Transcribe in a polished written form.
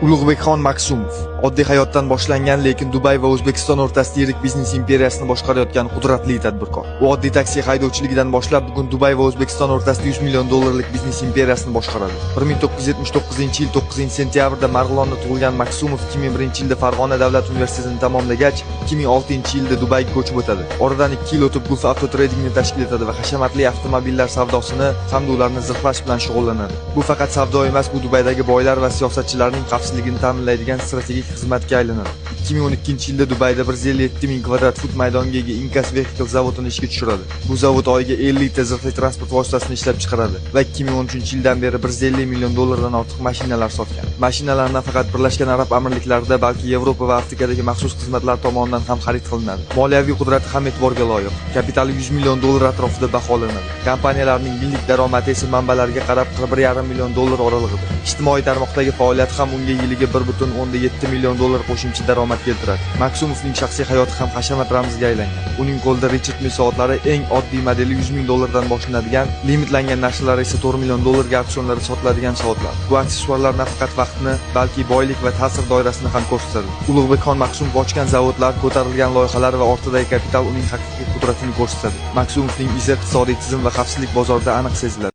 Ulug'bekxon Maksumov oddiy hayotdan boshlangan, lekin Dubay va O'zbekiston o'rtasida yirik biznes imperiyasini boshqarayotgan qudratli tadbirkor. U oddiy taksi haydovchiligidan boshlab, bugun Dubay va O'zbekiston o'rtasida 100 million dollarlik biznes imperiyasini boshqaradi. 1979-yil 9-sentyabrda Marg'ilonda tug'ilgan Maksumov 2001-yilda Farg'ona davlat universitetini tamomlagach, 2006-yilda Dubayga ko'chib o'tadi. Oradan 2 yil o'tib Gulf Auto Tradingni tashkil etadi va hashamatli avtomobillar savdosini hamda ularni zirhlash bilan shug'ullanadi. Bu faqat savdo emas, bu Dubaydagi boylar va siyosatchilarning xavfsizligini ta'minlaydigan strategik xizmatga aylanadi. 2012-yilda Dubayda 157 ming kvadrat fut maydonga ega Inkas Vehicle zavodini ishga tushiradi. Bu zavod oyiga 50 ta zirhli transport vositasini ishlab chiqaradi va 2013-yildan beri 150 million dollardan ortiq mashinalar sotgan. Mashinalar nafaqat Birlashgan Arab Amirliklarida, balki Yevropa va Afrikadagi maxsus xizmatlar tomonidan ham xarid qilinadi. Moliyaviy qudrati ham e'tiborga loyiq. Kapitali 100 million dollar atrofida baholanadi. Kompaniyalarning yillik daromadi esa manbalarga qarab 41,5 million dollar oralig'ida. Ijtimoiy tarmoqdagi faoliyati ham unga yiliga 1,7 million dollar qo'shimcha daromad keltiradi. Maksumovning shaxsiy hayoti ham hashamat ramziga aylangan. Uning qo'lida Richard Mille soatlari, eng oddiy modeli 100 ming dollardan boshlanadigan, limitlangan nashrlari esa 4 million dollarga auksionlarda sotiladigan soatlar. Bu aksessuarlar nafaqat vaqtni, balki boylik va ta'sir doirasini ham ko'rsatadi. Ulug'bekxon Maksumov ochgan zavodlar, ko'tarilgan loyihalar va ortidagi kapital uning haqiqiy qudratini ko'rsatadi. Maksumovning izi iqtisodiy tizim va xavfsizlik bozorida aniq seziladi.